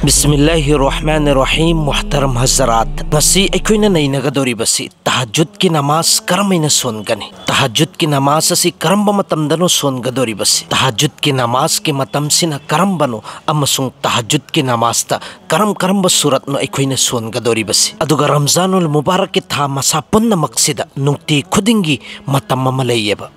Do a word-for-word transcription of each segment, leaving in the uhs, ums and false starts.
ꯕꯤꯁꯃꯤꯜꯂꯥꯍꯤꯔ ꯔꯍꯃꯥꯅꯤꯔ ꯔꯍꯤꯝ꯫ ꯃꯨꯍꯇꯔꯝ ꯍꯖꯔꯥꯠ, ꯉꯁꯤ ꯑꯩꯈꯣꯏꯅ ꯅꯩꯅꯒꯗꯧꯔꯤꯕꯁꯤ ꯇꯍꯖꯨꯗꯀꯤ ꯅꯃꯥꯖ ꯀꯔꯝꯍꯥꯏꯅ ꯁꯣꯟꯒꯅꯤ? ꯇꯍꯖꯨꯗꯀꯤ ꯅꯃꯥꯖ ꯑꯁꯤ ꯀꯔꯝꯕ ꯃꯇꯝꯗꯅꯣ ꯁꯣꯟꯒꯗꯧꯔꯤꯕꯁꯤ? ꯇꯍꯖꯨꯗꯀꯤ ꯅꯃꯥꯖꯀꯤ ꯃꯇꯝꯁꯤꯅ ꯀꯔꯝꯕꯅꯣ? ꯑꯃꯁꯨꯡ ꯇꯍꯖꯨꯗꯀꯤ ꯅꯃꯥꯖꯇ ꯀꯔꯝ ꯀꯔꯝꯕ ꯁꯨꯔꯠꯅꯣ ꯑꯩꯈꯣꯏꯅ ꯁꯣꯟꯒꯗꯧꯔꯤꯕꯁꯤ? ꯑꯗꯨꯒ ꯔꯝꯖꯥꯅꯨꯜ ꯃꯨꯕꯥꯔꯛꯀꯤ ꯊꯥ ꯃꯁꯥ ꯄꯨꯝꯅꯃꯛꯁꯤꯗ ꯅꯨꯡꯇꯤ ꯈꯨꯗꯤꯡꯒꯤ ꯃꯇꯝ ꯑꯃ ꯂꯩꯌꯦꯕ꯫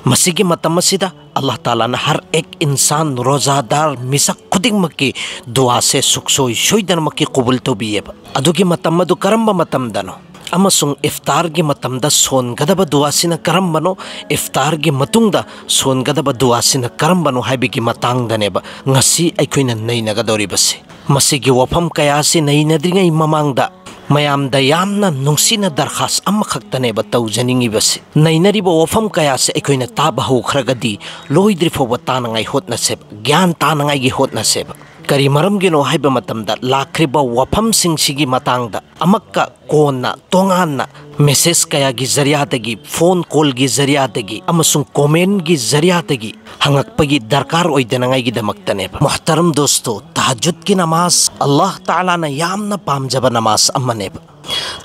ꯃꯁꯤꯒꯤ ꯃꯇꯝ ꯑꯁꯤꯗ ꯑꯜꯂꯥꯍ ꯇꯥꯂꯥꯅ ꯍꯔ ꯑꯦꯛ ꯏꯟꯁꯥꯟ, ꯔꯣꯖꯥꯗꯥꯔ, ꯃꯤꯁꯛ ꯈꯨꯗꯤꯡꯃꯛꯀꯤ ꯗꯨꯋꯥꯁꯦ ꯁꯨꯛꯁꯣꯏ ꯁꯣꯏꯗꯅꯃꯛꯀꯤ ꯀꯨꯕꯨꯜ ꯇꯧꯕꯤꯌꯦꯕ꯫ ꯑꯗꯨꯒꯤ ꯃꯇꯝ ꯑꯗꯨ ꯀꯔꯝꯕ ꯃꯇꯝꯗꯅꯣ? ꯑꯃꯁꯨꯡ ꯏꯐꯇꯥꯔꯒꯤ ꯃꯇꯝꯗ ꯁꯣꯟꯒꯗꯕ ꯗꯨꯋꯥꯁꯤꯅ ꯀꯔꯝꯕꯅꯣ? ꯏꯐꯇꯥꯔꯒꯤ ꯃꯇꯨꯡꯗ ꯁꯣꯟꯒꯗꯕ ꯗꯨꯋꯥꯁꯤꯅ ꯀꯔꯝꯕꯅꯣ ꯍꯥꯏꯕꯒꯤ ꯃꯇꯥꯡꯗꯅꯦꯕ ꯉꯁꯤ ꯑꯩꯈꯣꯏꯅ ꯅꯩꯅꯒꯗꯧꯔꯤꯕꯁꯤ꯫ ꯃꯁꯤꯒꯤ ꯋꯥꯐꯝ ꯀꯌꯥ ꯑꯁꯤ ꯅꯩꯅꯗ꯭ꯔꯤꯉꯩ ꯃꯃꯥꯡꯗ ꯃꯌꯥꯝꯗ ꯌꯥꯝꯅ ꯅꯨꯡꯁꯤꯅ ꯗꯔꯈꯥꯁ ꯑꯃꯈꯛꯇꯅꯦꯕ ꯇꯧꯖꯅꯤꯡꯉꯤꯕꯁꯤ꯫ ꯅꯩꯅꯔꯤꯕ ꯋꯥꯐꯝ ꯀꯌꯥꯁꯦ ꯑꯩꯈꯣꯏꯅ ꯇꯥꯕ ꯍꯧꯈ꯭ꯔꯒꯗꯤ ꯂꯣꯏꯗ꯭ꯔꯤ ꯐꯥꯎꯕ ꯇꯥꯅꯉꯥꯏ ꯍꯣꯠꯅꯁꯦꯕ, ꯒ꯭ꯌꯥꯟ ꯇꯥꯅꯉꯥꯏꯒꯤ ꯍꯣꯠꯅꯁꯦꯕ꯫ ꯀꯔꯤ ꯃꯔꯝꯒꯤꯅꯣ ꯍꯥꯏꯕ ꯃꯇꯝꯗ ꯂꯥꯛꯈ꯭ꯔꯤꯕ ꯋꯥꯐꯝꯁꯤꯡꯁꯤꯒꯤ ꯃꯇꯥꯡꯗ ꯑꯃꯛꯀ ꯀꯣꯟꯅ ꯇꯣꯉꯥꯟꯅ ꯃꯦꯁꯦꯖ ꯀꯌꯥꯒꯤ ꯖꯔꯤꯌꯥꯗꯒꯤ, ꯐꯣꯟ ꯀꯣꯜꯒꯤ ꯖꯔꯤꯌꯥꯗꯒꯤ ꯑꯃꯁꯨꯡ ꯀꯣꯃꯦꯟꯒꯤ ꯖꯔꯤꯌꯥꯗꯒꯤ ꯍꯪꯉꯛꯄꯒꯤ ꯗꯔꯀꯥꯔ ꯑꯣꯏꯗꯅꯉꯥꯏꯒꯤꯗꯃꯛꯇꯅꯦꯕ꯫ ꯃꯨꯍꯇꯔꯝ ꯗꯣꯁꯇꯣ, ꯇꯍꯖꯨꯗꯀꯤ ꯅꯃꯥꯖ ꯑꯜꯂꯥꯍ ꯇꯥꯂꯥꯅ ꯌꯥꯝꯅ ꯄꯥꯝꯖꯕ ꯅꯃꯥꯖ ꯑꯃꯅꯦꯕ꯫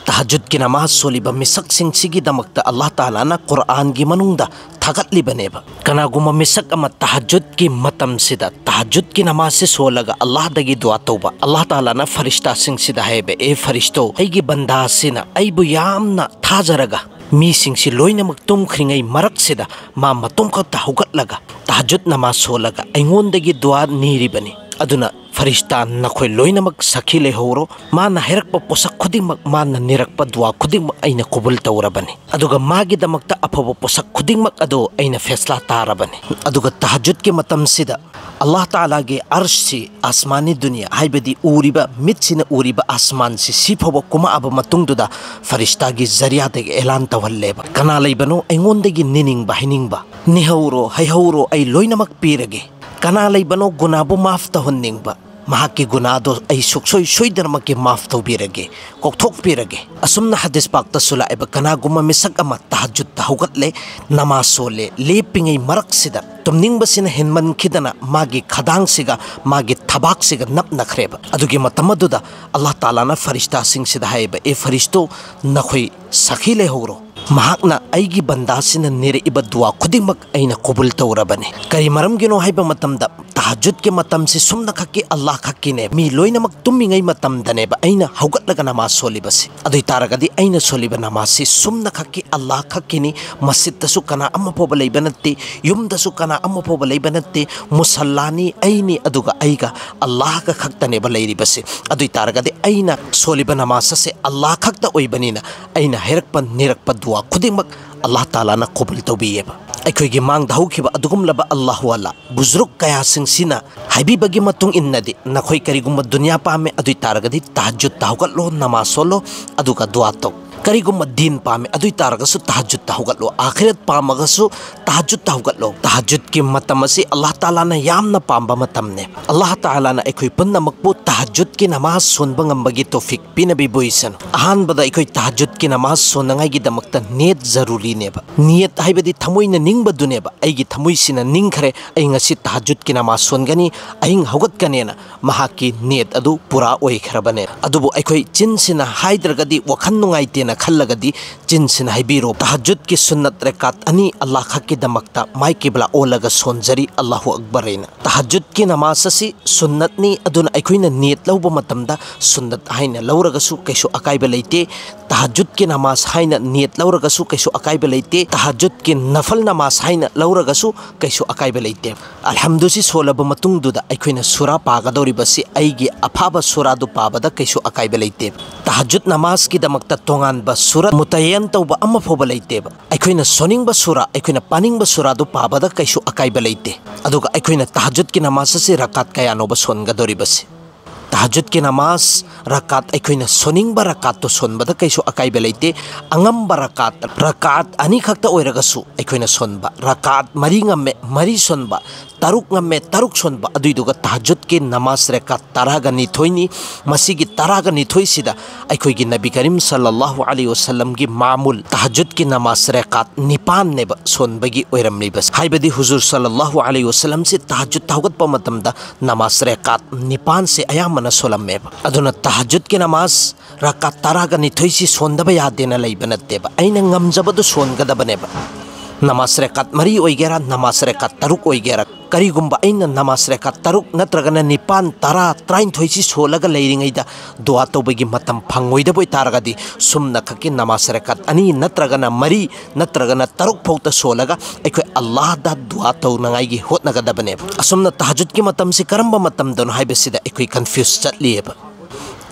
ꯇꯍꯖꯨꯗꯀꯤ ꯅꯃꯥꯖ ꯁꯣꯜꯂꯤꯕ ꯃꯤꯁꯛꯁꯤꯡꯁꯤꯒꯤꯗꯃꯛꯇ ꯑꯜꯂꯥꯍ ꯇꯥꯂꯥꯅ ꯀꯨꯔꯑꯥꯟꯒꯤ ꯃꯅꯨꯡꯗ ꯊꯥꯒꯠꯂꯤꯕꯅꯦꯕ꯫ ꯀꯅꯥꯒꯨꯝꯕ ꯃꯤꯁꯛ ꯑꯃ ꯇꯍꯖꯨꯗꯀꯤ ꯃꯇꯝꯁꯤꯗ ꯇꯍꯖꯨꯗꯀꯤ ꯅꯃꯥꯖꯁꯤ ꯁꯣꯜꯂꯒ ꯑꯜꯂꯥꯍꯗꯒꯤ ꯗꯨꯋꯥ ꯇꯧꯕ, ꯑꯜꯂꯥꯍ ꯇꯥꯂꯥꯅ ꯐꯔꯤꯁꯇꯥꯁꯤꯡꯁꯤꯗ ꯍꯥꯏꯕ, "ꯑꯦ ꯐꯔꯤꯁꯇꯣ, ꯑꯩꯒꯤ ꯕꯟꯗꯥꯁꯤꯅ ꯑꯩꯕꯨ ꯌꯥꯝꯅ ꯊꯥꯖꯔꯒ ꯃꯤꯁꯤꯡꯁꯤ ꯂꯣꯏꯅꯃꯛ ꯇꯨꯝꯈ꯭ꯔꯤꯉꯩ ꯃꯔꯛꯁꯤꯗ ꯃꯥ ꯃꯇꯣꯝꯈꯛꯇ ꯍꯧꯒꯠꯂꯒ ꯇꯍꯖꯨꯗ ꯅꯃꯥꯖ ꯁꯣꯜꯂꯒ ꯑꯩꯉꯣꯟꯗꯒꯤ ꯗꯨꯋꯥ ꯅꯤꯔꯤꯕꯅꯤ꯫ ꯑꯗꯨꯅ ꯐꯔꯤꯁꯇꯥ ꯅꯈꯣꯏ ꯂꯣꯏꯅꯃꯛ ꯁꯥꯈꯤ ꯂꯩꯍꯧꯔꯣ, ꯃꯥꯅ ꯍꯥꯏꯔꯛꯄ ꯄꯣꯠꯁꯛ ꯈꯨꯗꯤꯡꯃꯛ, ꯃꯥꯅ ꯅꯤꯔꯛꯄ ꯗꯨꯋꯥ ꯈꯨꯗꯤꯡꯃꯛ ꯑꯩꯅ ꯀꯨꯕꯨꯜ ꯇꯧꯔꯕꯅꯤ, ꯑꯗꯨꯒ ꯃꯥꯒꯤꯗꯃꯛꯇ ꯑꯐꯕ ꯄꯣꯠꯁꯛ ꯈꯨꯗꯤꯡꯃꯛ ꯑꯗꯨ ꯑꯩꯅ ꯐꯦꯁꯂꯥ ꯇꯥꯔꯕꯅꯤ"꯫ ꯑꯗꯨꯒ ꯇꯍꯖꯨꯗꯀꯤ ꯃꯇꯝꯁꯤꯗ ꯑꯜꯂꯥꯍ ꯇꯥꯂꯥꯒꯤ ꯑꯔꯁꯁꯤ, ꯑꯁꯃꯥꯅꯤ ꯗꯨꯅꯤꯌꯥ, ꯍꯥꯏꯕꯗꯤ ꯎꯔꯤꯕ, ꯃꯤꯠꯁꯤꯅ ꯎꯔꯤꯕ ꯑꯁꯃꯥꯟꯁꯤ ꯁꯤ ꯐꯥꯎꯕ ꯀꯨꯝꯃꯛꯑꯕ ꯃꯇꯨꯡꯗꯨꯗ ꯐꯔꯤꯁꯇꯥꯒꯤ ꯖꯔꯤꯌꯥꯗꯒꯤ ꯑꯦꯂꯥꯟ ꯇꯧꯍꯜꯂꯦꯕ, "ꯀꯅꯥ ꯂꯩꯕꯅꯣ ꯑꯩꯉꯣꯟꯗꯒꯤ ꯅꯤꯅꯤꯡꯕ ꯍꯩꯅꯤꯡꯕ? ꯅꯤꯍꯧꯔꯣ, ꯍꯩꯍꯧꯔꯣ, ꯑꯩ ꯂꯣꯏꯅꯃꯛ ꯄꯤꯔꯒꯦ꯫ ꯀꯅꯥ ꯂꯩꯕꯅꯣ ꯒꯨꯅꯥꯕꯨ ꯃꯥꯐ ꯇꯧꯍꯟꯅꯤꯡꯕ? ꯃꯍꯥꯛꯀꯤ ꯒꯨꯅꯥꯗꯣ ꯑꯩ ꯁꯨꯛꯁꯣꯏ ꯁꯣꯏꯗꯅꯃꯛꯀꯤ ꯃꯥꯐ ꯇꯧꯕꯤꯔꯒꯦ, ꯀꯣꯛꯊꯣꯛꯄꯤꯔꯒꯦ꯫ ꯑꯁꯨꯝꯅ ꯍꯗꯤꯁ ꯄꯥꯛꯇꯁꯨ ꯂꯥꯛꯑꯦꯕ, ꯀꯅꯥꯒꯨꯝꯕ ꯃꯤꯁꯛ ꯑꯃ ꯇꯍꯖꯨꯠꯇ ꯍꯧꯒꯠꯂꯦ, ꯅꯃꯥꯖ ꯁꯣꯜꯂꯦ, ꯂꯦꯞꯄꯤꯉꯩ ꯃꯔꯛꯁꯤꯗ ꯇꯨꯝꯅꯤꯡꯕꯁꯤꯅ ꯍꯦꯟꯃꯟꯈꯤꯗꯅ ꯃꯥꯒꯤ ꯈꯗꯥꯡꯁꯤꯒ ꯃꯥꯒꯤ ꯊꯕꯥꯛꯁꯤꯒ ꯅꯞꯅꯈ꯭ꯔꯦꯕ꯫ ꯑꯗꯨꯒꯤ ꯃꯇꯝ ꯑꯗꯨꯗ ꯑꯜꯂꯥꯍ ꯇꯥꯂꯥꯅ ꯐꯔꯤꯁꯇꯥꯁꯤꯡꯁꯤꯗ ꯍꯥꯏꯌꯦꯕ, "ꯑꯦ ꯐꯔꯤꯁꯇꯣ, ꯅꯈꯣꯏ ꯁꯥꯈꯤ ꯂꯩꯍꯧꯔꯣ꯫ ꯃꯍꯥꯛꯅ ꯑꯩꯒꯤ ꯕꯟꯗꯥꯁꯤꯅ ꯅꯤꯔꯛꯏꯕ ꯗꯨꯋꯥ ꯈꯨꯗꯤꯡꯃꯛ ꯑꯩꯅ ꯀꯕꯨꯜ ꯇꯧꯔꯕꯅꯤ"꯫ ꯀꯔꯤ ꯃꯔꯝꯒꯤꯅꯣ ꯍꯥꯏꯕ ꯃꯇꯝꯗ, ꯇꯍꯖꯨꯗꯀꯤ ꯃꯇꯝꯁꯤ ꯁꯨꯝꯅꯈꯛꯀꯤ ꯑꯜꯂꯥꯍ ꯈꯛꯀꯤꯅꯦ꯫ ꯃꯤ ꯂꯣꯏꯅꯃꯛ ꯇꯨꯝꯃꯤꯉꯩ ꯃꯇꯝꯗꯅꯦꯕ ꯑꯩꯅ ꯍꯧꯒꯠꯂꯒ ꯅꯃꯥꯖ ꯁꯣꯜꯂꯤꯕꯁꯤ꯫ ꯑꯗꯨ ꯑꯣꯏ ꯇꯥꯔꯒꯗꯤ ꯑꯩꯅ ꯁꯣꯜꯂꯤꯕ ꯅꯃꯥꯖꯁꯤ ꯁꯨꯝꯅꯈꯛꯀꯤ ꯑꯜꯂꯥꯍ ꯈꯛꯀꯤꯅꯤ꯫ ꯃꯁꯖꯤꯗꯇꯁꯨ ꯀꯅꯥ ꯑꯃ ꯐꯥꯎꯕ ꯂꯩꯕ ꯅꯠꯇꯦ, ꯌꯨꯝꯗꯁꯨ ꯀꯅꯥ ꯑꯃ ꯐꯥꯎꯕ ꯂꯩꯕ ꯅꯠꯇꯦ꯫ ꯃꯨꯁꯜꯂꯥꯅꯤ, ꯑꯩꯅꯤ, ꯑꯗꯨꯒ ꯑꯩꯒ ꯑꯜꯂꯥꯍꯒ ꯈꯛꯇꯅꯦꯕ ꯂꯩꯔꯤꯕꯁꯤ꯫ ꯑꯗꯨ ꯑꯣꯏ ꯇꯥꯔꯒꯗꯤ ꯑꯩꯅ ꯁꯣꯜꯂꯤꯕ ꯅꯃꯥꯖ ꯑꯁꯦ ꯑꯜꯂꯥꯍ ꯈꯛꯇ ꯑꯣꯏꯕꯅꯤꯅ, ꯑꯩꯅ ꯍꯥꯏꯔꯛꯄ ꯅꯤꯔꯛꯄ ꯗꯨꯋꯥ ꯈꯨꯗꯤꯡꯃꯛ ꯑꯜꯂꯥꯍ ꯇꯥꯂꯥꯅ ꯀꯕꯨꯜ ꯇꯧꯕꯤꯌꯦꯕ꯫ ꯑꯩꯈꯣꯏꯒꯤ ꯃꯥꯡꯗ ꯍꯧꯈꯤꯕ ꯑꯗꯨꯒꯨꯝꯂꯕ ꯑꯜꯂꯥꯍꯨ ꯑꯜꯂꯥ ꯕꯨꯖꯨꯔꯨꯛ ꯀꯌꯥꯁꯤꯡꯁꯤꯅ ꯍꯥꯏꯕꯤꯕꯒꯤ ꯃꯇꯨꯡ ꯏꯟꯅꯗꯤ, ꯅꯈꯣꯏ ꯀꯔꯤꯒꯨꯝꯕ ꯗꯨꯅꯤꯌꯥ ꯄꯥꯝꯃꯦ ꯑꯗꯨ ꯑꯣꯏ ꯇꯥꯔꯒꯗꯤ ꯇꯍꯖꯨꯗꯇ ꯍꯧꯒꯠꯂꯣ, ꯅꯃꯥꯖ ꯁꯣꯜꯂꯣ, ꯑꯗꯨꯒ ꯗꯨꯋꯥ ꯇꯧ꯫ ꯀꯔꯤꯒꯨꯝꯕ ꯗꯤꯟ ꯄꯥꯝꯃꯦ ꯑꯗꯨ ꯑꯣꯏ ꯇꯥꯔꯒꯁꯨ ꯇꯍꯖꯨꯗꯇ ꯍꯧꯒꯠꯂꯣ꯫ ꯑꯥꯈꯤꯔꯠ ꯄꯥꯝꯃꯒꯁꯨ ꯇꯍꯖꯨꯗꯇ ꯍꯧꯒꯠꯂꯣ꯫ ꯇꯍꯖꯨꯗꯀꯤ ꯃꯇꯝ ꯑꯁꯤ ꯑꯜꯂꯥꯍ ꯇꯥꯂꯥꯅ ꯌꯥꯝꯅ ꯄꯥꯝꯕ ꯃꯇꯝꯅꯦ꯫ ꯑꯜꯂꯥꯍ ꯇꯥꯂꯥꯅ ꯑꯩꯈꯣꯏ ꯄꯨꯝꯅꯃꯛꯄꯨ ꯇꯍꯖꯨꯗꯀꯤ ꯅꯃꯥꯖ ꯁꯣꯟꯕ ꯉꯝꯕꯒꯤ ꯇꯧꯐꯤꯛ ꯄꯤꯅꯕꯤꯕ ꯑꯣꯏꯁꯅꯨ꯫ ꯑꯍꯥꯟꯕꯗ ꯑꯩꯈꯣꯏ ꯇꯍꯖꯨꯗꯀꯤ ꯅꯃꯥꯖ ꯁꯣꯟꯅꯉꯥꯏꯒꯤꯗꯃꯛꯇ ꯅꯤꯌꯠ ꯖꯔꯨꯔꯤꯅꯦꯕ꯫ ꯅꯤꯌꯠ ꯍꯥꯏꯕꯗꯤ ꯊꯃꯣꯏꯅ ꯅꯤꯡꯕꯗꯨꯅꯦꯕ꯫ "ꯑꯩꯒꯤ ꯊꯃꯣꯏꯁꯤꯅ ꯅꯤꯡꯈ꯭ꯔꯦ, ꯑꯩ ꯉꯁꯤ ꯇꯍꯖꯨꯗꯀꯤ ꯅꯃꯥꯖ ꯁꯣꯟꯒꯅꯤ, ꯑꯍꯤꯡ ꯍꯧꯒꯠꯀꯅꯦꯅ" ꯃꯍꯥꯛꯀꯤ ꯅꯤꯌꯠ ꯑꯗꯨ ꯄꯨꯔꯥ ꯑꯣꯏꯈ꯭ꯔꯕꯅꯦ꯫ ꯑꯗꯨꯕꯨ ꯑꯩꯈꯣꯏ ꯆꯤꯟꯁꯤꯅ ꯍꯥꯏꯗ꯭ꯔꯒꯗꯤ, ꯋꯥꯈꯜ ꯅꯨꯡꯉꯥꯏꯇꯦꯅ ꯈꯜꯂꯒꯗꯤ, ꯆꯤꯟꯁꯤꯅ ꯍꯥꯏꯕꯤꯔꯣ, "ꯇꯍꯖꯨꯗꯀꯤ ꯁꯨꯟꯅꯠ ꯔꯀꯥꯠ ꯑꯅꯤ ꯑꯜꯂꯥꯍ ꯈꯛꯀꯤꯗꯃꯛꯇ ꯃꯥꯏ ꯀꯤꯕ꯭ꯂꯥ ꯑꯣꯜꯂꯒ ꯁꯣꯟꯖꯔꯤ, ꯑꯜꯂꯥꯍꯨ ꯑꯛꯕꯔ" ꯍꯥꯏꯅ꯫ ꯇꯍꯖꯨꯗꯀꯤ ꯅꯃꯥꯖ ꯑꯁꯤ ꯁꯨꯟꯅꯠꯅꯤ, ꯑꯗꯨꯅ ꯑꯩꯈꯣꯏꯅ ꯅꯤꯌꯠ ꯂꯧꯕ ꯃꯇꯝꯗ ꯁꯨꯟꯅꯠ ꯍꯥꯏꯅ ꯂꯧꯔꯒꯁꯨ ꯀꯩꯁꯨ ꯑꯀꯥꯏꯕ ꯂꯩꯇꯦ꯫ ꯇꯍꯖꯨꯗꯀꯤ ꯅꯃꯥꯖ ꯍꯥꯏꯅ ꯅꯤꯌꯠ ꯂꯧꯔꯒꯁꯨ ꯀꯩꯁꯨ ꯑꯀꯥꯏꯕ ꯂꯩꯇꯦ꯫ ꯇꯍꯖꯨꯗꯀꯤ ꯅꯐꯜ ꯅꯃꯥꯖ ꯍꯥꯏꯅ ꯂꯧꯔꯒꯁꯨ ꯀꯩꯁꯨ ꯑꯀꯥꯏꯕ ꯂꯩꯇꯦ꯫ ꯑꯜꯍꯝꯗꯨꯁꯤ ꯁꯣꯜꯂꯕ ꯃꯇꯨꯡꯗꯨꯗ ꯑꯩꯈꯣꯏꯅ ꯁꯨꯔꯥ ꯄꯥꯒꯗꯧꯔꯤꯕꯁꯤ ꯑꯩꯒꯤ ꯑꯐꯥꯕ ꯁꯨꯔꯥꯗꯨ ꯄꯥꯕꯗ ꯀꯩꯁꯨ ꯑꯀꯥꯏꯕ ꯂꯩꯇꯦ꯫ ꯇꯍꯖꯨꯗ ꯅꯃꯥꯖꯀꯤꯗꯃꯛꯇ ꯇꯣꯉꯥꯟꯕ ꯁꯨꯔꯥ ꯃꯨꯇꯌꯟ ꯇꯧꯕ ꯑꯃ ꯐꯥꯎꯕ ꯂꯩꯇꯦꯕ꯫ ꯑꯩꯈꯣꯏꯅ ꯁꯣꯟꯅꯤꯡꯕ ꯁꯨꯔꯥ, ꯑꯩꯈꯣꯏꯅ ꯄꯥꯅꯤꯡꯕ ꯁꯨꯔꯥꯗꯨ ꯄꯥꯕꯗ ꯀꯩꯁꯨ ꯑꯀꯥꯏꯕ ꯂꯩꯇꯦ꯫ ꯑꯗꯨꯒ ꯑꯩꯈꯣꯏꯅ ꯇꯍꯖꯨꯗꯀꯤ ꯅꯃꯥꯖ ꯑꯁꯤ ꯔꯀꯥꯠ ꯀꯌꯥꯅꯣꯕ ꯁꯣꯟꯒꯗꯧꯔꯤꯕꯁꯤ? ꯇꯍꯖꯨꯗꯀꯤ ꯅꯃꯥꯖ ꯔꯀꯥꯠ ꯑꯩꯈꯣꯏꯅ ꯁꯣꯟꯅꯤꯡꯕ ꯔꯀꯥꯠꯇꯣ ꯁꯣꯟꯕꯗ ꯀꯩꯁꯨ ꯑꯀꯥꯏꯕ ꯂꯩꯇꯦ꯫ ꯑꯉꯝꯕ ꯔꯀꯥꯠ, ꯔꯀꯥꯠ ꯑꯅꯤꯈꯛꯇ ꯑꯣꯏꯔꯒꯁꯨ ꯑꯩꯈꯣꯏꯅ ꯁꯣꯟꯕ, ꯔꯀꯥꯠ ꯃꯔꯤ ꯉꯝꯃꯦ, ꯃꯔꯤ ꯁꯣꯟꯕ, ꯇꯔꯨꯛ ꯉꯝꯃꯦ, ꯇꯔꯨꯛ ꯁꯣꯟꯕ, ꯑꯗꯨꯏꯗꯨꯒ ꯇꯍꯖꯨꯗꯀꯤ ꯅꯃꯥꯖ ꯔꯀꯥꯠ ꯇꯔꯥꯒ ꯅꯤꯊꯣꯏꯅꯤ꯫ ꯃꯁꯤꯒꯤ ꯇꯔꯥꯒ ꯅꯤꯊꯣꯏꯁꯤꯗ ꯑꯩꯈꯣꯏꯒꯤ ꯅꯕꯤ ꯀꯔꯤꯝ ꯁꯜꯂꯜꯂꯥꯍꯨ ꯑꯂꯩꯍꯤ ꯋꯁꯜꯂꯝꯒꯤ ꯃꯥꯃꯨꯜ ꯇꯍꯖꯨꯗꯀꯤ ꯅꯃꯥꯖ ꯔꯀꯥꯠ ꯅꯤꯄꯥꯟꯅꯦꯕ ꯁꯣꯟꯕꯒꯤ ꯑꯣꯏꯔꯝꯂꯤꯕꯁꯦ꯫ ꯍꯥꯏꯕꯗꯤ ꯍꯨꯖꯨꯔ ꯁꯜꯂꯜꯂꯥꯍꯨ ꯑꯂꯩꯍꯤ ꯋꯁꯜꯂꯝꯁꯤ ꯇꯍꯖꯨꯗ ꯍꯧꯒꯠꯄ ꯃꯇꯝꯗ ꯅꯃꯥꯖ ꯔꯀꯥꯠ ꯅꯤꯄꯥꯟꯁꯦ ꯑꯌꯥꯝꯕꯅ ꯁꯣꯜꯂꯝꯃꯦꯕ꯫ ꯑꯗꯨꯅ ꯇꯍꯖꯨꯗꯀꯤ ꯅꯃꯥꯖ ꯔꯀꯥꯠ ꯇꯔꯥꯒ ꯅꯤꯊꯣꯏꯁꯤ ꯁꯣꯟꯗꯕ ꯌꯥꯗꯦꯅ ꯂꯩꯕ ꯅꯠꯇꯦꯕ꯫ ꯑꯩꯅ ꯉꯝꯖꯕꯗꯨ ꯁꯣꯟꯒꯗꯕꯅꯦꯕ꯫ ꯅꯃꯥꯖ ꯔꯀꯥꯠ ꯃꯔꯤ ꯑꯣꯏꯒꯦꯔꯥ, ꯅꯃꯥꯖ ꯔꯀꯥꯠ ꯇꯔꯨꯛ ꯑꯣꯏꯒꯦꯔꯥ, ꯀꯔꯤꯒꯨꯝꯕ ꯑꯩꯅ ꯅꯃꯥꯖ ꯔꯀꯥꯠ ꯇꯔꯨꯛ ꯅꯠꯇ꯭ꯔꯒꯅ ꯅꯤꯄꯥꯟ, ꯇꯔꯥ, ꯇꯔꯥꯅꯤꯊꯣꯏꯁꯤ ꯁꯣꯜꯂꯒ ꯂꯩꯔꯤꯉꯩꯗ ꯗꯨꯋꯥ ꯇꯧꯕꯒꯤ ꯃꯇꯝ ꯐꯪꯉꯣꯏꯗꯕ ꯑꯣꯏꯇꯥꯔꯒꯗꯤ, ꯁꯨꯝꯅ ꯈꯛꯀꯤ ꯅꯃꯥꯖ ꯔꯀꯥꯠ ꯑꯅꯤ ꯅꯠꯇ꯭ꯔꯒꯅ ꯃꯔꯤ ꯅꯠꯇ꯭ꯔꯒꯅ ꯇꯔꯨꯛ ꯐꯥꯎꯇ ꯁꯣꯜꯂꯒ ꯑꯩꯈꯣꯏ ꯑꯜꯂꯥꯍꯗ ꯗꯨꯋꯥ ꯇꯧꯅꯉꯥꯏꯒꯤ ꯍꯣꯠꯅꯒꯗꯕꯅꯦꯕ꯫ ꯑꯁꯨꯝꯅ ꯇꯍꯖꯨꯗꯀꯤ ꯃꯇꯝꯁꯤ ꯀꯔꯝꯕ ꯃꯇꯝꯗꯅꯣ ꯍꯥꯏꯕꯁꯤꯗ ꯑꯩꯈꯣꯏ ꯀꯟꯐ꯭ꯌꯨꯁ ꯆꯠꯂꯤꯑꯕ꯫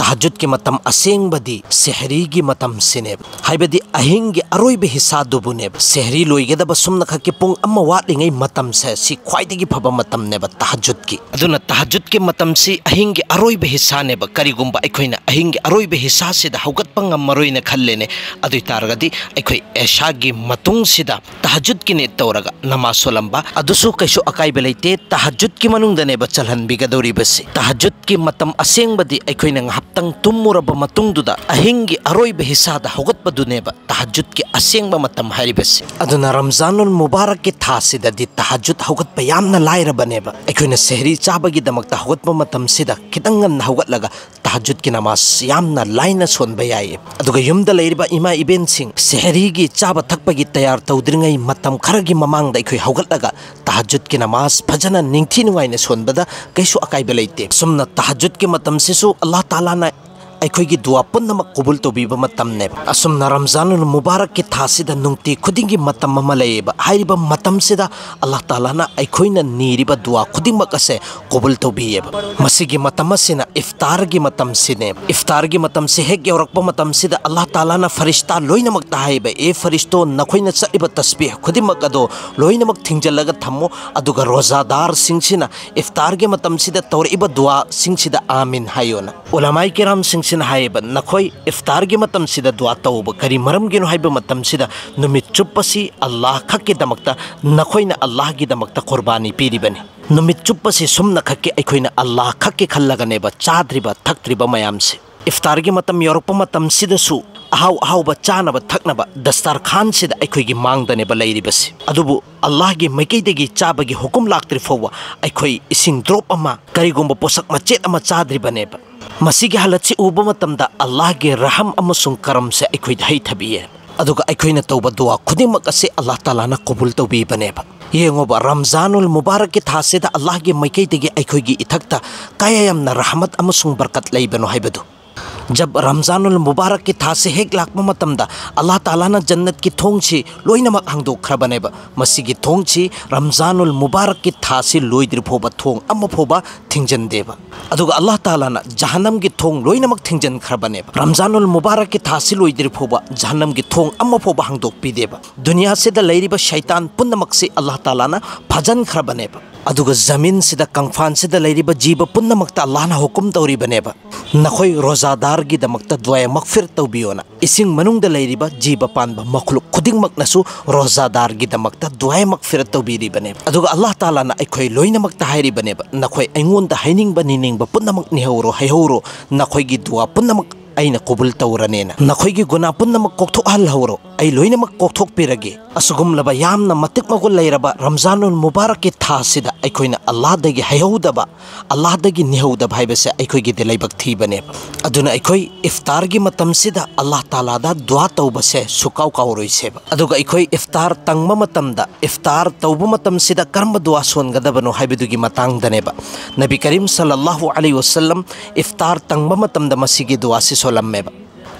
ꯇꯍꯖꯨꯗꯀꯤ ꯃꯇꯝ ꯑꯁꯦꯡꯕꯗꯤ ꯁꯦꯍꯔꯤꯒꯤ ꯃꯇꯝꯁꯤꯅꯦꯕ꯫ ꯍꯥꯏꯕꯗꯤ ꯑꯍꯤꯡꯒꯤ ꯑꯔꯣꯏꯕ ꯍꯤꯁꯥꯗꯨꯕꯨꯅꯦꯕ꯫ ꯁꯦꯍꯔꯤ ꯂꯣꯏꯒꯗꯕ ꯁꯨꯝꯅ ꯈꯛꯀꯤ ꯄꯨꯡ ꯑꯃ ꯋꯥꯠꯂꯤꯉꯩ ꯃꯇꯝꯁꯦ, ꯁꯤ ꯈ꯭ꯋꯥꯏꯗꯒꯤ ꯐꯕ ꯃꯇꯝꯅꯦꯕ ꯇꯍꯖꯨꯗꯀꯤ꯫ ꯑꯗꯨꯅ ꯇꯍꯖꯨꯗꯀꯤ ꯃꯇꯝꯁꯤ ꯑꯍꯤꯡꯒꯤ ꯑꯔꯣꯏꯕ ꯍꯤꯁꯥꯅꯦꯕ꯫ ꯀꯔꯤꯒꯨꯝꯕ ꯑꯩꯈꯣꯏꯅ ꯑꯍꯤꯡꯒꯤ ꯑꯔꯣꯏꯕ ꯍꯤꯁꯥꯁꯤꯗ ꯍꯧꯒꯠꯄ ꯉꯝꯃꯔꯣꯏꯅ ꯈꯜꯂꯦꯅꯦ, ꯑꯗꯨ ꯑꯣꯏꯇꯥꯔꯒꯗꯤ ꯑꯩꯈꯣꯏ ꯑꯦꯁꯥꯒꯤ ꯃꯇꯨꯡꯁꯤꯗ ꯇꯍꯖꯨꯗꯀꯤ ꯅꯤꯌꯠ ꯇꯧꯔꯒ ꯅꯃꯥꯖ ꯁꯣꯜꯂꯝꯕ ꯑꯗꯨꯁꯨ ꯀꯩꯁꯨ ꯑꯀꯥꯏꯕ ꯂꯩꯇꯦ꯫ ꯇꯍꯖꯨꯗꯀꯤ ꯃꯅꯨꯡꯗꯅꯦꯕ ꯆꯜꯍꯟꯕꯤꯒꯗꯧꯔꯤꯕꯁꯤ꯫ ꯇꯍꯖꯨꯗꯀꯤ ꯃꯇꯝ ꯑꯁꯦꯡꯕꯗꯤ ꯑꯩꯈꯣꯏꯅ ꯉꯥꯏꯍꯥꯛꯇꯪ ꯇꯨꯝꯃꯨꯔꯕ ꯃꯇꯨꯡꯗꯨꯗ ꯑꯍꯤꯡꯒꯤ ꯑꯔꯣꯏꯕ ꯍꯤꯁꯥꯗ ꯍꯧꯒꯠꯄꯗꯨꯅꯦꯕ ꯇꯍꯖꯨꯗꯀꯤ ꯑꯁꯦꯡꯕ ꯃꯇꯝ ꯍꯥꯏꯔꯤꯕꯁꯤ꯫ ꯑꯗꯨꯅ ꯔꯝꯖꯥꯅꯨꯜ ꯃꯨꯕꯥꯔꯛꯀꯤ ꯊꯥꯁꯤꯗꯗꯤ ꯇꯍꯖꯨꯗ ꯍꯧꯒꯠꯄ ꯌꯥꯝꯅ ꯂꯥꯏꯔꯕꯅꯦꯕ꯫ ꯑꯩꯈꯣꯏꯅ ꯁꯦꯍꯔꯤ ꯆꯥꯕꯒꯤꯗꯃꯛꯇ ꯍꯧꯒꯠꯄ ꯃꯇꯝꯁꯤꯗ ꯈꯤꯇꯪ ꯉꯟꯅ ꯍꯧꯒꯠꯂꯒ ꯇꯍꯖꯨꯗꯀꯤ ꯅꯃꯥꯖ ꯌꯥꯝꯅ ꯂꯥꯏꯅ ꯁꯣꯟꯕ ꯌꯥꯏꯌꯦ꯫ ꯑꯗꯨꯒ ꯌꯨꯝꯗ ꯂꯩꯔꯤꯕ ꯏꯃꯥ ꯏꯕꯦꯟꯁꯤꯡ, ꯁꯦꯍꯔꯤꯒꯤ ꯆꯥꯕ ꯊꯛꯄꯒꯤ ꯇꯌꯥꯔ ꯇꯧꯗ꯭ꯔꯤꯉꯩ ꯃꯇꯝ ꯈꯔꯒꯤ ꯃꯃꯥꯡꯗ ꯑꯩꯈꯣꯏ ꯍꯧꯒꯠꯂꯒ ꯇꯍꯖꯨꯗꯀꯤ ꯅꯃꯥꯖ ꯐꯖꯅ ꯅꯤꯡꯊꯤ ꯅꯨꯡꯉꯥꯏꯅ ꯁꯣꯟꯕꯗ ꯀꯩꯁꯨ ꯑꯀꯥꯏꯕ ꯂꯩꯇꯦ꯫ ꯁꯨꯝꯅ ꯇꯍꯖꯨꯗꯀꯤ ꯃꯇꯝꯁꯤꯁꯨ ꯑꯜꯂꯥꯍ ꯇꯥꯂꯥꯅ ꯑꯩꯈꯣꯏꯒꯤ ꯗꯨꯋꯥ ꯄꯨꯝꯅꯃꯛ ꯀꯕꯨꯜ ꯇꯧꯕꯤꯕ ꯃꯇꯝꯅꯦꯕ꯫ ꯑꯁꯨꯝꯅ ꯔꯝꯖꯥꯅꯨꯜ ꯃꯨꯕꯥꯔꯛꯀꯤ ꯊꯥꯁꯤꯗ ꯅꯨꯡꯇꯤ ꯈꯨꯗꯤꯡꯒꯤ ꯃꯇꯝ ꯑꯃ ꯂꯩꯌꯦꯕ꯫ ꯍꯥꯏꯔꯤꯕ ꯃꯇꯝꯁꯤꯗ ꯑꯜꯂꯥꯍ ꯇꯥꯂꯥꯅ ꯑꯩꯈꯣꯏꯅ ꯅꯤꯔꯤꯕ ꯗꯨꯋꯥ ꯈꯨꯗꯤꯡꯃꯛ ꯑꯁꯦ ꯀꯕꯨꯜ ꯇꯧꯕꯤꯌꯦꯕ꯫ ꯃꯁꯤꯒꯤ ꯃꯇꯝ ꯑꯁꯤꯅ ꯏꯐꯇꯥꯔꯒꯤ ꯃꯇꯝꯁꯤꯅꯦꯕ꯫ ꯏꯐꯇꯥꯔꯒꯤ ꯃꯇꯝꯁꯤ ꯍꯦꯛ ꯌꯧꯔꯛꯄ ꯃꯇꯝꯁꯤꯗ ꯑꯜꯂꯥꯍ ꯇꯥꯂꯥꯅ ꯐꯔꯤꯁꯇꯥ ꯂꯣꯏꯅꯃꯛꯇ ꯍꯥꯏꯕ, "ꯑꯦ ꯐꯔꯤꯁꯇꯣ, ꯅꯈꯣꯏꯅ ꯆꯠꯂꯤꯕ ꯇꯁꯕꯤꯍ ꯈꯨꯗꯤꯡꯃꯛ ꯑꯗꯣ ꯂꯣꯏꯅꯃꯛ ꯊꯤꯡꯖꯤꯜꯂꯒ ꯊꯝꯃꯣ, ꯑꯗꯨꯒ ꯔꯣꯖꯥꯗꯥꯔꯁꯤꯡꯁꯤꯅ ꯏꯐꯇꯥꯔꯒꯤ ꯃꯇꯝꯁꯤꯗ ꯇꯧꯔꯛꯏꯕ ꯗꯨꯋꯥꯁꯤꯡꯁꯤꯗ ꯑꯥꯃꯤꯟ ꯍꯥꯏꯌꯣꯅ"꯫ ꯎꯂꯃꯥꯏ ꯀꯤꯔꯥꯝꯁꯤꯡꯁꯤꯅ ꯍꯥꯏꯌꯦꯕ, "ꯅꯈꯣꯏ ꯏꯐꯇꯥꯔꯒꯤ ꯃꯇꯝꯁꯤꯗ ꯗꯨꯋꯥ ꯇꯧꯕ ꯀꯔꯤ ꯃꯔꯝꯒꯤꯅꯣ ꯍꯥꯏꯕ ꯃꯇꯝꯁꯤꯗ ꯅꯨꯃꯤꯠ ꯆꯨꯞꯄꯁꯤ ꯑꯜꯂꯥꯍ ꯈꯛꯀꯤꯗꯃꯛꯇ, ꯅꯈꯣꯏꯅ ꯑꯜꯂꯥꯍꯒꯤꯗꯃꯛꯇ ꯀꯨꯔꯕꯥꯅꯤ ꯄꯤꯔꯤꯕꯅꯤ꯫ ꯅꯨꯃꯤꯠ ꯆꯨꯞꯄꯁꯤ ꯁꯨꯝꯅ ꯈꯛꯀꯤ ꯑꯩꯈꯣꯏꯅ ꯑꯜꯂꯥꯍ ꯈꯛꯀꯤ ꯈꯜꯂꯒꯅꯦꯕ ꯆꯥꯗ꯭ꯔꯤꯕ ꯊꯛꯇ꯭ꯔꯤꯕ ꯃꯌꯥꯝꯁꯤ꯫ ꯏꯐꯇꯥꯔꯒꯤ ꯃꯇꯝ ꯌꯧꯔꯛꯄ ꯃꯇꯝꯁꯤꯗꯁꯨ ꯑꯍꯥꯎ ꯑꯍꯥꯎꯕ ꯆꯥꯅꯕ ꯊꯛꯅꯕ ꯗꯁꯇꯥꯔꯈꯥꯟꯁꯤꯗ ꯑꯩꯈꯣꯏꯒꯤ ꯃꯥꯡꯗꯅꯦꯕ ꯂꯩꯔꯤꯕꯁꯤ꯫ ꯑꯗꯨꯕꯨ ꯑꯜꯂꯥꯍꯒꯤ ꯃꯥꯏꯀꯩꯗꯒꯤ ꯆꯥꯕꯒꯤ ꯍꯨꯀꯨꯝ ꯂꯥꯛꯇ꯭ꯔꯤ ꯐꯥꯎꯕ ꯑꯩꯈꯣꯏ ꯏꯁꯤꯡ ꯗ꯭ꯔꯣꯞ ꯑꯃ, ꯀꯔꯤꯒꯨꯝꯕ ꯄꯣꯠꯁꯛ ꯃꯆꯦꯠ ꯑꯃ ꯆꯥꯗ꯭ꯔꯤꯕꯅꯦꯕ꯫ ꯃꯁꯤꯒꯤ ꯍꯥꯂꯠꯁꯤ ꯎꯕ ꯃꯇꯝꯗ ꯑꯜꯂꯥꯍꯒꯤ ꯔꯍꯝ ꯑꯃꯁꯨꯡ ꯀꯔꯝꯁꯦ ꯑꯩꯈꯣꯏꯗ ꯍꯩꯊꯕꯤꯌꯦ꯫ ꯑꯗꯨꯒ ꯑꯩꯈꯣꯏꯅ ꯇꯧꯕ ꯗꯨꯋꯥ ꯈꯨꯗꯤꯡꯃꯛ ꯑꯁꯤ ꯑꯜꯂꯥꯍ ꯇꯥꯂꯥꯅ ꯀꯕꯨꯜ ꯇꯧꯕꯤꯕꯅꯦꯕ꯫ ꯌꯦꯡꯉꯣꯕ, ꯔꯝꯖꯥꯅꯨꯜ ꯃꯨꯕꯥꯔꯛꯀꯤ ꯊꯥꯁꯤꯗ ꯑꯜꯂꯥꯍꯒꯤ ꯃꯥꯏꯀꯩꯗꯒꯤ ꯑꯩꯈꯣꯏꯒꯤ ꯏꯊꯛꯇ ꯀꯌꯥ ꯌꯥꯝꯅ ꯔꯍꯃꯠ ꯑꯃꯁꯨꯡ ꯕꯔꯀꯠ ꯂꯩꯕꯅꯣ ꯍꯥꯏꯕꯗꯨ꯫ ꯖꯕ ꯔꯝꯖꯥꯅꯨꯜ ꯃꯨꯕꯥꯔꯛꯀꯤ ꯊꯥꯁꯤ ꯍꯦꯛ ꯂꯥꯛꯄ ꯃꯇꯝꯗ ꯑꯜꯂꯥꯍ ꯇꯥꯂꯥꯅ ꯖꯟꯅꯠꯀꯤ ꯊꯣꯡꯁꯤ ꯂꯣꯏꯅꯃꯛ ꯍꯥꯡꯗꯣꯛꯈ꯭ꯔꯕꯅꯦꯕ꯫ ꯃꯁꯤꯒꯤ ꯊꯣꯡꯁꯤ ꯔꯝꯖꯥꯅꯨꯜ ꯃꯨꯕꯥꯔꯛꯀꯤ ꯊꯥꯁꯤ ꯂꯣꯏꯗ꯭ꯔꯤ ꯐꯥꯎꯕ ꯊꯣꯡ ꯑꯃ ꯐꯥꯎꯕ ꯊꯤꯡꯖꯤꯟꯗꯦꯕ꯫ ꯑꯗꯨꯒ ꯑꯜꯂꯥꯍ ꯇꯥꯂꯥꯅ ꯖꯍꯟꯅꯝꯒꯤ ꯊꯣꯡ ꯂꯣꯏꯅꯃꯛ ꯊꯤꯡꯖꯤꯟꯈ꯭ꯔꯕꯅꯦꯕ꯫ ꯔꯝꯖꯥꯅꯨꯜ ꯃꯨꯕꯥꯔꯛꯀꯤ ꯊꯥꯁꯤ ꯂꯣꯏꯗ꯭ꯔꯤ ꯐꯥꯎꯕ ꯖꯍꯟꯅꯝꯒꯤ ꯊꯣꯡ ꯑꯃ ꯐꯥꯎꯕ ꯍꯥꯡꯗꯣꯛꯄꯤꯗꯦꯕ꯫ ꯗꯨꯅꯤꯌꯥꯁꯤꯗ ꯂꯩꯔꯤꯕ ꯁꯩꯇꯥꯟ ꯄꯨꯝꯅꯃꯛꯁꯤ ꯑꯜꯂꯥꯍ ꯇꯥꯂꯥꯅ ꯐꯥꯖꯤꯟꯈ꯭ꯔꯕꯅꯦꯕ꯫ ꯑꯗꯨꯒ ꯖꯃꯤꯟꯁꯤꯗ, ꯀꯪꯐꯥꯟꯁꯤꯗ ꯂꯩꯔꯤꯕ ꯖꯤꯕ ꯄꯨꯝꯅꯃꯛꯇ ꯑꯜꯂꯥꯍꯅ ꯍꯨꯀꯨꯝ ꯇꯧꯔꯤꯕꯅꯦꯕ, "ꯅꯈꯣꯏ ꯔꯣꯖꯥꯗꯥꯔꯒꯤꯗꯃꯛꯇ ꯗꯨꯋꯥ ꯃꯒꯐꯤꯔ ꯇꯧꯕꯤꯌꯣꯅ"꯫ ꯏꯁꯤꯡ ꯃꯅꯨꯡꯗ ꯂꯩꯔꯤꯕ ꯖꯤꯕ ꯄꯥꯟꯕ ꯃꯈꯂꯨꯛ ꯈꯨꯗꯤꯡꯃꯛꯅꯁꯨ ꯔꯣꯖꯥꯗꯥꯔꯒꯤꯗꯃꯛꯇ ꯗꯨꯋꯥ ꯃꯒꯐꯤꯔ ꯇꯧꯕꯤꯔꯤꯕꯅꯦꯕ꯫ ꯑꯗꯨꯒ ꯑꯜꯂꯥꯍ ꯇꯥꯂꯥꯅ ꯑꯩꯈꯣꯏ ꯂꯣꯏꯅꯃꯛꯇ ꯍꯥꯏꯔꯤꯕꯅꯦꯕ, "ꯅꯈꯣꯏ ꯑꯩꯉꯣꯟꯗ ꯍꯥꯏꯅꯤꯡꯕ ꯅꯤꯅꯤꯡꯕ ꯄꯨꯝꯅꯃꯛ ꯅꯤꯍꯧꯔꯣ, ꯍꯥꯏꯍꯧꯔꯣ, ꯅꯈꯣꯏꯒꯤ ꯗꯨꯋꯥ ꯄꯨꯝꯅꯃꯛ ꯑꯩꯅ ꯀꯨꯕꯨꯜ ꯇꯧꯔꯅꯦꯅ꯫ ꯅꯈꯣꯏꯒꯤ ꯒꯨꯅꯥ ꯄꯨꯝꯅꯃꯛ ꯀꯣꯛꯊꯣꯛꯍꯜꯍꯧꯔꯣ, ꯑꯩ ꯂꯣꯏꯅꯃꯛ ꯀꯣꯛꯊꯣꯛꯄꯤꯔꯒꯦ꯫ ꯑꯁꯤꯒꯨꯝꯂꯕ ꯌꯥꯝꯅ ꯃꯇꯤꯛ ꯃꯒꯨꯟ ꯂꯩꯔꯕ ꯔꯝꯖꯥꯅꯨꯜ ꯃꯨꯕꯥꯔꯛꯀꯤ ꯊꯥ ꯑꯁꯤꯗ ꯑꯩꯈꯣꯏꯅ ꯑꯜꯂꯥꯍꯗꯒꯤ ꯍꯩꯍꯧꯗꯕ, ꯑꯜꯂꯥꯍꯗꯒꯤ ꯅꯤꯍꯧꯗꯕ ꯍꯥꯏꯕꯁꯦ ꯑꯩꯈꯣꯏꯒꯤꯗꯤ ꯂꯥꯏꯕꯛ ꯊꯤꯕꯅꯦꯕ꯫ ꯑꯗꯨꯅ ꯑꯩꯈꯣꯏ ꯏꯐꯇꯥꯔꯒꯤ ꯃꯇꯝꯁꯤꯗ ꯑꯜꯂꯥꯍ ꯇꯥꯂꯥꯗ ꯗꯨꯋꯥ ꯇꯧꯕꯁꯦ ꯁꯨꯀꯥꯎ ꯀꯥꯎꯔꯣꯏꯁꯦꯕ꯫ ꯑꯗꯨꯒ ꯑꯩꯈꯣꯏ ꯏꯐꯇꯥꯔ ꯇꯪꯕ ꯃꯇꯝꯗ, ꯏꯐꯇꯥꯔ ꯇꯧꯕ ꯃꯇꯝꯁꯤꯗ ꯀꯔꯝꯕ ꯗꯨꯋꯥ ꯁꯣꯟꯒꯗꯕꯅꯣ ꯍꯥꯏꯕꯗꯨꯒꯤ ꯃꯇꯥꯡꯗꯅꯦꯕ꯫ ꯅꯕꯤ ꯀꯔꯤꯝ ꯁꯜꯂꯜꯂꯥꯍꯨ ꯑꯂꯩꯍꯤ ꯋꯁꯜꯂꯝ ꯏꯐꯇꯥꯔ ꯇꯪꯕ ꯃꯇꯝꯗ ꯃꯁꯤꯒꯤ ꯗꯨꯋꯥꯁꯤ ꯁꯣꯜꯂꯝꯃꯦꯕ꯫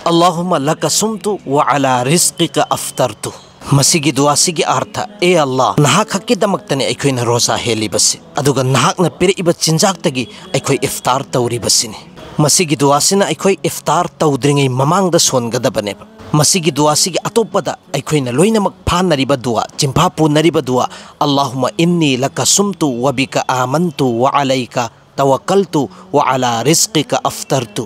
"ꯑꯜꯂꯥꯍꯨꯝꯃ ꯂꯀ ꯁꯨꯝꯇꯨ ꯋ ꯑꯂꯥ ꯔꯤꯖ꯭ꯀꯤꯀ ꯑꯐꯇꯔꯇꯨ"꯫ ꯃꯁꯤꯒꯤ ꯗꯨꯋꯥꯁꯤꯒꯤ ꯑꯥꯔꯊ, "ꯑꯦ ꯑꯜꯂꯥꯍ, ꯅꯍꯥꯛ ꯈꯛꯀꯤꯗꯃꯛꯇꯅꯦ ꯑꯩꯈꯣꯏꯅ ꯔꯣꯖꯥ ꯍꯦꯜꯂꯤꯕꯁꯤ, ꯑꯗꯨꯒ ꯅꯍꯥꯛꯅ ꯄꯤꯔꯛꯏꯕ ꯆꯤꯟꯖꯥꯛꯇꯒꯤ ꯑꯩꯈꯣꯏ ꯏꯐꯇꯥꯔ ꯇꯧꯔꯤꯕꯁꯤꯅꯤ"꯫ ꯃꯁꯤꯒꯤ ꯗꯨꯋꯥꯁꯤꯅ ꯑꯩꯈꯣꯏ ꯏꯐꯇꯥꯔ ꯇꯧꯗ꯭ꯔꯤꯉꯩ ꯃꯃꯥꯡꯗ ꯁꯣꯟꯒꯗꯕꯅꯦꯕ꯫ ꯃꯁꯤꯒꯤ ꯗꯨꯋꯥꯁꯤꯒꯤ ꯑꯇꯣꯞꯄꯗ ꯑꯩꯈꯣꯏꯅ ꯂꯣꯏꯅꯃꯛ ꯐꯥꯅꯔꯤꯕ ꯗꯨꯋꯥ, ꯆꯤꯟꯐꯥ ꯄꯨꯅꯔꯤꯕ ꯗꯨꯋꯥ, "ꯑꯜꯂꯥꯍꯨꯝꯃ ꯏꯟꯅꯤ ꯂꯀ ꯁꯨꯝꯇꯨ ꯋ ꯕꯤꯀ ꯑꯥꯃꯟꯇꯨ ꯋ ꯑꯂꯩꯀ ꯇꯋꯛꯀꯜꯇꯨ ꯋ ꯑꯂꯥ ꯔꯤꯖ꯭ꯀꯤꯀ ꯑꯐꯇꯔꯇꯨ"꯫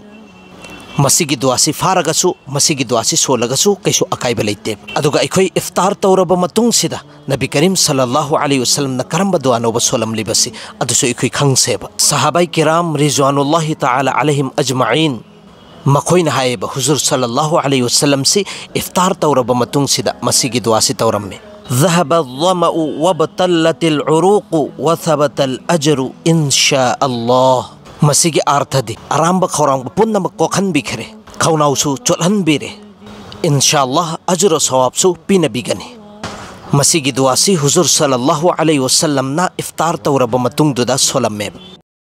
ꯃꯁꯤꯒꯤ ꯗꯨꯋꯥꯁꯤ ꯐꯥꯔꯒꯁꯨ, ꯃꯁꯤꯒꯤ ꯗꯨꯋꯥꯁꯤ ꯁꯣꯜꯂꯒꯁꯨ ꯀꯩꯁꯨ ꯑꯀꯥꯏꯕ ꯂꯩꯇꯦ꯫ ꯑꯗꯨꯒ ꯑꯩꯈꯣꯏ ꯏꯐꯇꯥꯔ ꯇꯧꯔꯕ ꯃꯇꯨꯡꯁꯤꯗ ꯅꯕꯤ ꯀꯔꯤꯝ ꯁꯜꯂꯜꯂꯥꯍꯨ ꯑꯂꯩꯍꯤ ꯋꯁꯜꯂꯝꯅ ꯀꯔꯝꯕ ꯗꯨꯋꯥꯅꯣꯕ ꯁꯣꯜꯂꯝꯂꯤꯕꯁꯤ, ꯑꯗꯨꯁꯨ ꯑꯩꯈꯣꯏ ꯈꯪꯁꯦꯕ꯫ ꯁꯍꯥꯕꯥꯏ ꯀꯤꯔꯥꯝ ꯔꯤꯖ꯭ꯋꯥꯅꯨꯜꯂꯥꯍꯤ ꯇꯥꯂꯥ ꯑꯂꯩꯍꯤꯝ ꯑꯖꯃꯥꯏꯟ, ꯃꯈꯣꯏꯅ ꯍꯥꯏꯌꯦꯕ, ꯍꯨꯖꯨꯔ ꯁꯜꯂꯜꯂꯥꯍꯨ ꯑꯂꯩꯍꯤ ꯋꯁꯜꯂꯝꯁꯤ ꯏꯐꯇꯥꯔ ꯇꯧꯔꯕ ꯃꯇꯨꯡꯁꯤꯗ ꯃꯁꯤꯒꯤ ꯗꯨꯋꯥꯁꯤ ꯇꯧꯔꯝꯃꯤ: "ذهب الظمأ وابتلت العروق وثبت الأجر إن شاء الله"꯫ ꯃꯁꯤꯒꯤ ꯑꯥꯔꯊꯗꯤ, ꯑꯔꯥꯝꯕ ꯈꯧꯔꯥꯡꯕ ꯄꯨꯝꯅꯃꯛ ꯀꯣꯛꯍꯟꯕꯤꯈ꯭ꯔꯦ, ꯈꯧꯅꯥꯎꯁꯨ ꯆꯣꯠꯍꯟꯕꯤꯔꯦ, ꯏꯟꯁꯥ ꯑꯜꯂꯥꯍ ꯑꯖꯔ ꯁꯋꯥꯕꯁꯨ ꯄꯤꯅꯕꯤꯒꯅꯤ꯫ ꯃꯁꯤꯒꯤ ꯗꯨꯋꯥꯁꯤ ꯍꯨꯖꯨꯔ ꯁꯜꯂꯜꯂꯥꯍꯨ ꯑꯂꯩꯍꯤ ꯋꯁꯜꯂꯝꯅ ꯏꯐꯇꯥꯔ ꯇꯧꯔꯕ ꯃꯇꯨꯡꯗꯨꯗ ꯁꯣꯜꯂꯝꯃꯦꯕ꯫